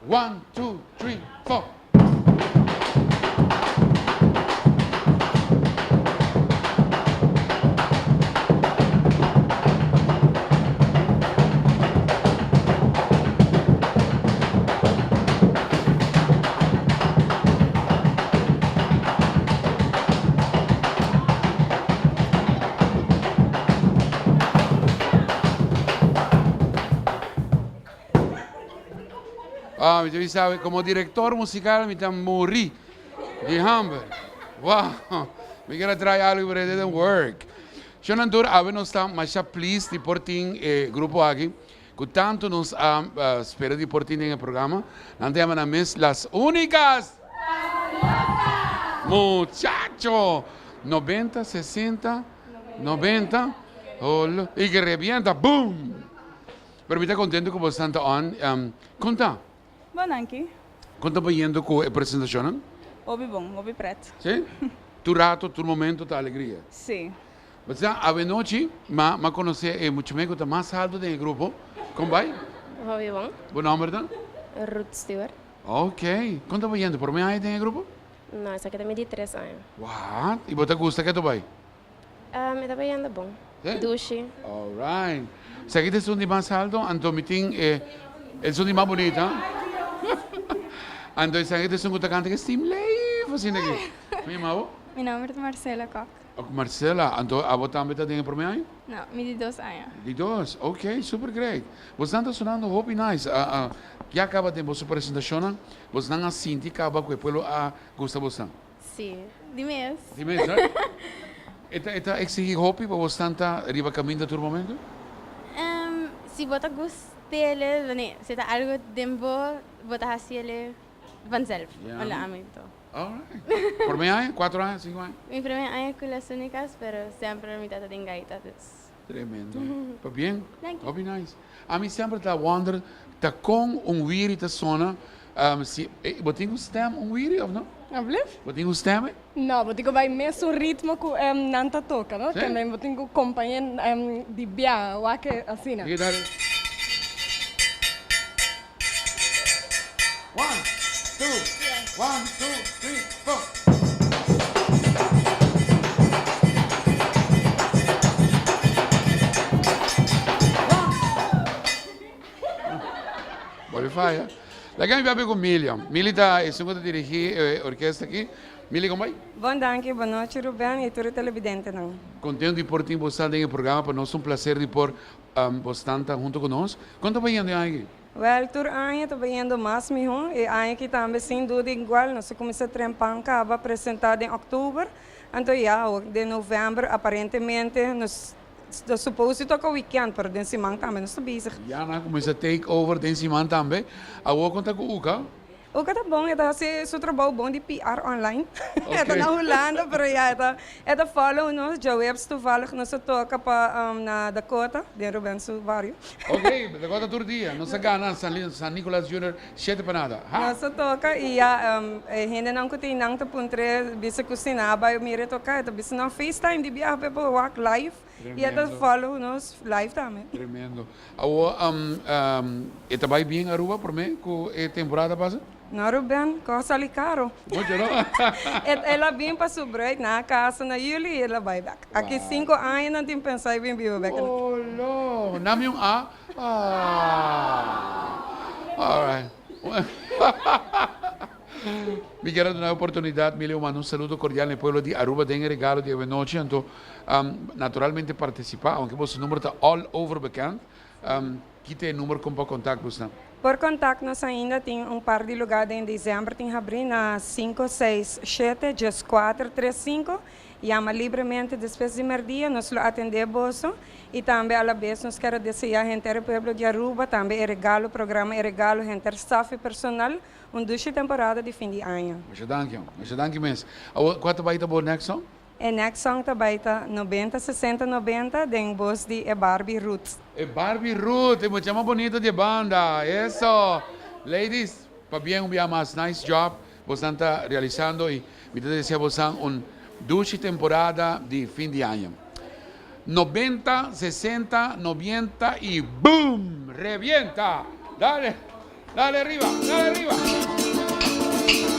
One, two, three, four. Ah, mi ta bisa awe, como director musical mi ta muri di hamber. Wow, mi kier a try algo pero it didn't work. Shon Antur, awe nos ta masha pleased di por tin e grupo aki cu tanto nos a spera di por tin den e programa. Nan ta yama nan mes Las Únicas Muchacho! Noventa, sesenta, noventa, y que revienta, boom! Pero mi ta contento cu bosan ta on. Con ta? Bon danki. Con ta bayendo cu e presentacionnan? Hopi bon, hopi pret. Si? Tur rato, tur momento ta alegria? Si. Bo sa, awenochi ma m'a conoce e muchamen cu ta mas alto den e grupo. Con bay? Hopi bon. Bo nomber ta? Ruth Stewart. Ok. Con ta bayendo? Prome aña den e grupo? No, esaki ta mi di tres aña. What? Y bo ta gusta ke ta bay? Mi ta bayendo bon. Dushi. Alright. Esaki ta esun di mas alto, anto mi tin e esun di mas bunita. Anto esaki ta esun ku ta kanta ku steam leef asina aki. Mi yama bo? Mi nomber ta Marcela Kok. Ok Marcela, anto abo tambe ta den e prome aña? No, mi di dos aña. Di dos, ok, super great. Bosnan ta sonando hopi nice. Ya kaba den boso presentashonnan, bosnan a sinti kaba ku e pueblo a gusta bosnan? Sí, di mes. Di mes, hè? E ta, e ta exigí hopi pa bo stanta riba caminda tur momento? Si bo ta gust'ele, wanneer, si ta algo den bo, bo ta haci'ele vanzelf, Ja. Hola, ami to. Alright. Prome aña? Cuatro aña? Cinco aña? Mi prome aña cu Las Únicas, pero semper mi tata den gaita, dus. Tremendo. Pabien. Danki. Hopi nice. Ami semper ta wonder ta con un wiri ta sona si bo tin un stem un wiri of no? Alblief? Bo tin un stem e? No, bo tin cu bay mesun ritmo cu nan ta toca, no? Sí. Tambe bo tin cu compañe di bia wak asina. Di dale. One, two, one, two, three, four. Bolbe faya. Laga mi papia ku Milia. Mili ta esun ku ta dirigí e orkesta aki. Mili, kon bai? Bon danki, bon nochi Ruben i tur e televidentenan. Kontentu di por tin bo sa den e programa, pa nos ta un plaser di por bo stanta hunto ku nos. Kon ta bayendo e aña aki? Wèl, tur aña ta bayendo mas mihó. E aña aki tambe sin duda igual. Nos a kuminsá trempan kaba presentá den òktober. Anto ya, awor den novèmber aparentemente nos ta supos di toka wikènt, pero den siman tambe nos ta bezig. Ya nan a kuminsá take over den siman tambe. Awor kon ta ku Uka? Uka ta bon, e ta hasi su trabou bon di PR online. E ta na Hulanda, pero ya e ta e ta follow nos. Djaweps toevallig nos a toka pa na Dakota, den Ruben su bario. Ok, Dakota tur dia. Nos a gana San San Nicolas Junior shete pa nada. Ha! Nos a toka i ya e hendenan ku tin nan ta puntr'é bisa ku si nan a bai mira e toka, e ta bisa nan FaceTime di biaha pa e por wak live. I e ta follow nos live tambe. Tremendo. Awor, e ta bai bien Aruba prome ku e temporada pasa? No Ruben, kos sali karo. Mucho no? El a bin pa su bruid na casa na juli i el a bai bek. Aki sinku aña nan tin pensa i bin biba bek. Oh lo, nami un A? Ah. Alright. Mi kier a duna e oportunidad, Milio, manda un saludo cordial na e pueblo di Aruba den e regalo di awenochi. Anto, naturalmente participa, aunke boso number ta all over bekend. Ki ta e number con pa contact bosnan? Por contact nos ainda tin un par di lugar den december tin habri na sinku seis shete dieskuater tres sinku. Yama libremente despues di merdia, nos lo atende boso y tambe alabes nos kier a desea henter e pueblo di Aruba tambe e regalo programa e regalo henter staff y personal Un dushi temporada di fin di aña. Masha danki ong. Masha danki mes. Awor kua ta bai ta bo next song? E next song ta bai ta Nobenta Sesenta Nobenta den bos di e Barbie Ruth. E Barbie Ruth, e mucha mas bonita di e banda. Eso! Ladies, pabien un bia mas. Nice job bosnan ta realisando y mi ta desea bosnan un dushi temporada di fin di aña. Nobenta, sesenta, nobienta y boom! Rebienta! Dale! Dale arriba, dale arriba.